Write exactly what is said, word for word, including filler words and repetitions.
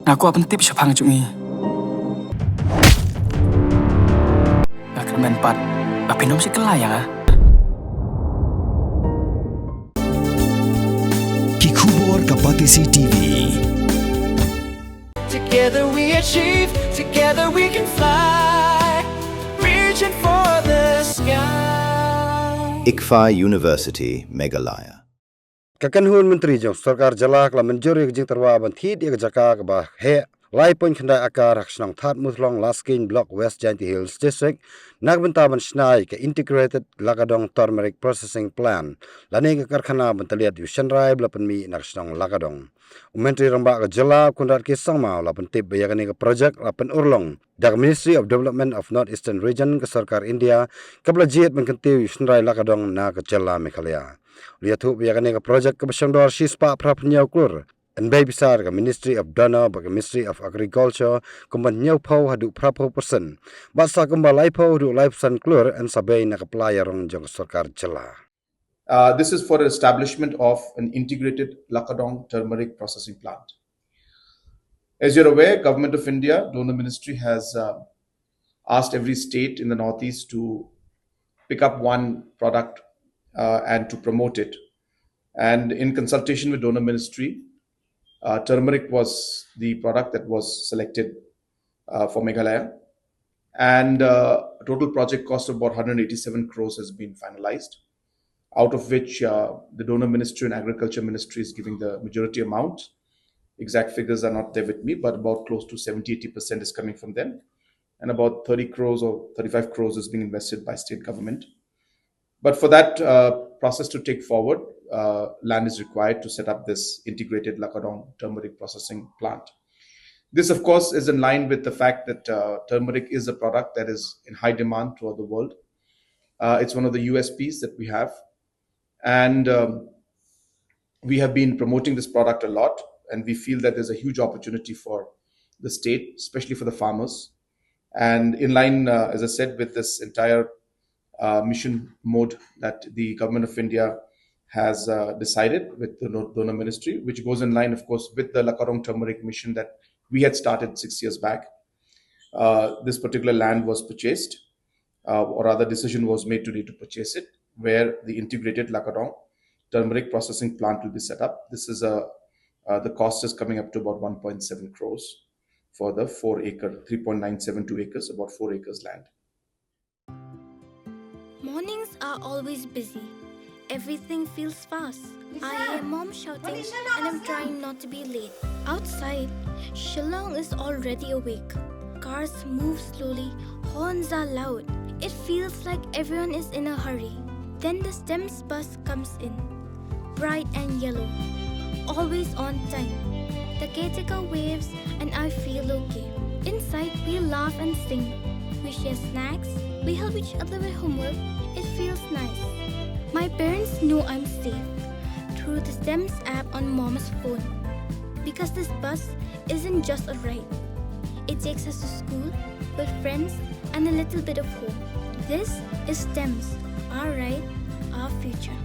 Nga kwah pyntip shaphang jong i. Nga kyrmen pat ba phin ym shah kylla ïa nga. Ki khubor ka Batesi T V. Together we achieve, together we can fly. Reaching for the sky. ICFAI University, Meghalaya. Ka kynhun myntri jong sorkar jylla ka la mynjur ïa ka jingtyrwa ban thied ïa ka jaka kaba heh lai point khyndai akar ha ka shnong Thadmuthlong Laskein, Block West Jaintia Hills District, na ka bynta ban shna ïa ka Integrated Lakadong Turmeric Processing Plant lane ka karkhana ban tylliat ïa u shynrai ba la pynmih na ka shnong Lakadong. U Myntri Rangbah ka jylla, Conrad K Sangma, u la pyntip ba ïa kane ka projek la pynurlong da ka Ministry of Development of North Eastern Region ka sorkar India, kaba la jied ban kyntiew ïa u shynrai Lakadong na ka jylla Meghalaya. U la ïathuh ba ïa kane ka projek kaba shongdor shispah phraphew hynñiew klur, yn bei pisa da ka Ministry of DoNER bad ka Ministry of Agriculture, kumba hynñiewphew haduh phraphew percent, bad sa kumba laiphew haduh laiphew san klur yn sa bei na ka pla ïarong jong ka sorkar jylla. Uh, this is for establishment of an integrated Lakadong turmeric processing plant. As you're aware, Government of India, DoNER Ministry has, uh, asked every state in the Northeast to pick up one product, uh, and to promote it. And in consultation with DoNER Ministry, uh, turmeric was the product that was selected, uh, for Meghalaya. And, uh, a total project cost of about one hundred eighty-seven crores has been finalized, out of which, uh, the DoNER Ministry and Agriculture Ministry is giving the majority amount. Exact figures are not there with me, but about close to seventy, eighty percent is coming from them. And about thirty crores or thirty-five crores is being invested by state government. But for that, uh, process to take forward, uh, land is required to set up this integrated Lakadong turmeric processing plant. This, of course, is in line with the fact that, uh, turmeric is a product that is in high demand throughout the world. Uh, it's one of the U S Ps that we have. And, um, we have been promoting this product a lot, and we feel that there's a huge opportunity for the state, especially for the farmers. And in line, uh, as I said, with this entire, uh, mission mode that the Government of India has, uh, decided with the DoNER Ministry, which goes in line, of course, with the Lakadong Turmeric Mission that we had started six years back. Uh, this particular land was purchased, uh, or rather, decision was made today to purchase it, where the integrated Lakadong turmeric processing plant will be set up. This is a, uh, the cost is coming up to about one point seven crores for the four acre, three point nine seven two acres, about four acres land. Mornings are always busy. Everything feels fast. I hear mom shouting and I'm trying not to be late. Outside, Shillong is already awake. Cars move slowly, horns are loud. It feels like everyone is in a hurry. Then the STEMS bus comes in, bright and yellow, always on time. The caretaker waves and I feel okay. Inside, we laugh and sing. We share snacks. We help each other with homework. It feels nice. My parents know I'm safe through the STEMS app on mom's phone. Because this bus isn't just a ride. It takes us to school, with friends, and a little bit of home. This is STEMS, our ride, our future.